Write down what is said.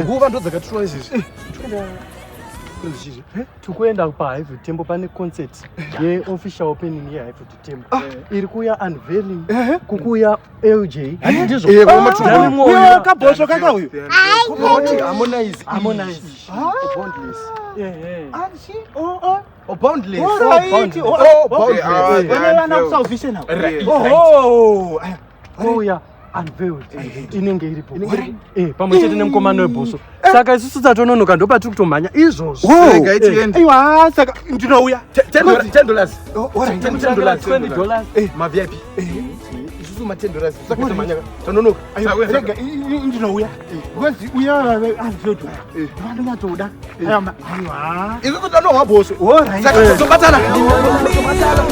Nguva ndo dzakatirwa izvizvi. Tikuenda paHighfield Temple, pane concert yeofficial opening yeHighfield Temple iri kuuya, unveiling kukuuya LJ, ndizvo? Eh, kwa Dani Moyo. Kabhosvo kaka uyu. Harmonize. Harmonize. Boundless. Ehe. Oh, boundless. Alright. Oh, boundless. Vane vana kusalvation avo. Right. Oho. Kouya unveiled inenge iripo. Pamwe chete nemukomana webhoso. Saka isusu tatononoka, ndopatiri kutomhanya izvozvo. Regai tiende. Aiwa, saka ndinouya. $10. Alright. $10. $20. Ma VIP. Isusu ma $10. Saka tomhanya. Tononoka. Aiwa, rega ndinouya because uya unveiled ndovanonyatsoda. Aiwa. Isusu tanohwa bhoso. Alright. Saka tozobatana. Tozobatana.